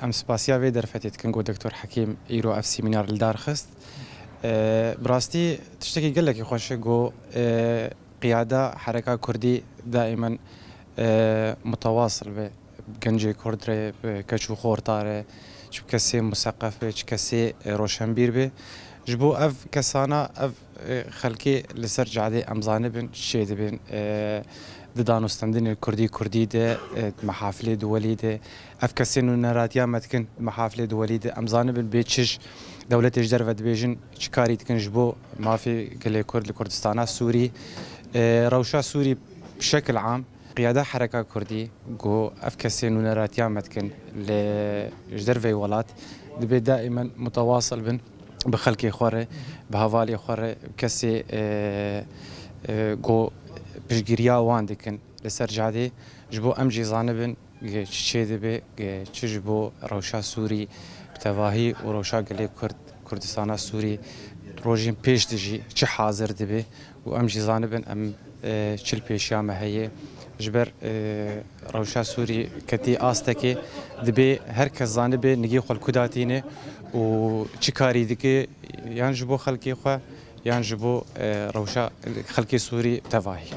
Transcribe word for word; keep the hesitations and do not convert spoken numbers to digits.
Em spasiya vê derfetê dikin ku Doktor Hekîm îro ev semînar li dar xist. E, bi rastî tiştekî gelekî xweş e ku, e, qiyada hereka kurdî daimen, e, mutawasil be. Gencê kurd re, bi keç û xorta re, çi kesê museqef be, çi kesê, e, roşenbîr be. Ji bo ev kesana, ev, e, xelkê li ser cadê em zanibin çi çê dibin, e, di danûstendinê kurdî kurdî de, e, di mehafilê duwelî de. Ev kesê nûneratiya me dikin di mehafilê duwelî de. Em zanibin bê çi ji dewletê ji derve dibêjin, çi karî dikin ji bo mafê gelê kurd li Kurdistana Sûrî. E, rewşa Sûrî bi şekil am. Qiyada hereka kurdî ku ev kesê nûneratiya me dikin li ji derveyî welat, dibê daimen mutawasil bin bi xelkê xwe re, bi hevalê xwe re, bi kesê, e, e, ku piştgiriya wan dikin li ser cadê, ji bo em jî zanibin, e, çi çê dibe, e, çi ji bo rewşa Sûrî bi tevahî û rewşa gelê Kurd, Kurdistana Sûrî rojên pêş de jî çi hazir dibe û em jî zanibin em, e, çi li pêşiya me heye. Ji ber, e, rewşa Sûrî ketî astekê, dibê her kes zanibe nigê xwe li ku datîne û çi karî dike, yan ji bo xelkê xwe, yan ji bo, e, rewşa xelkê Sûrî tevahî.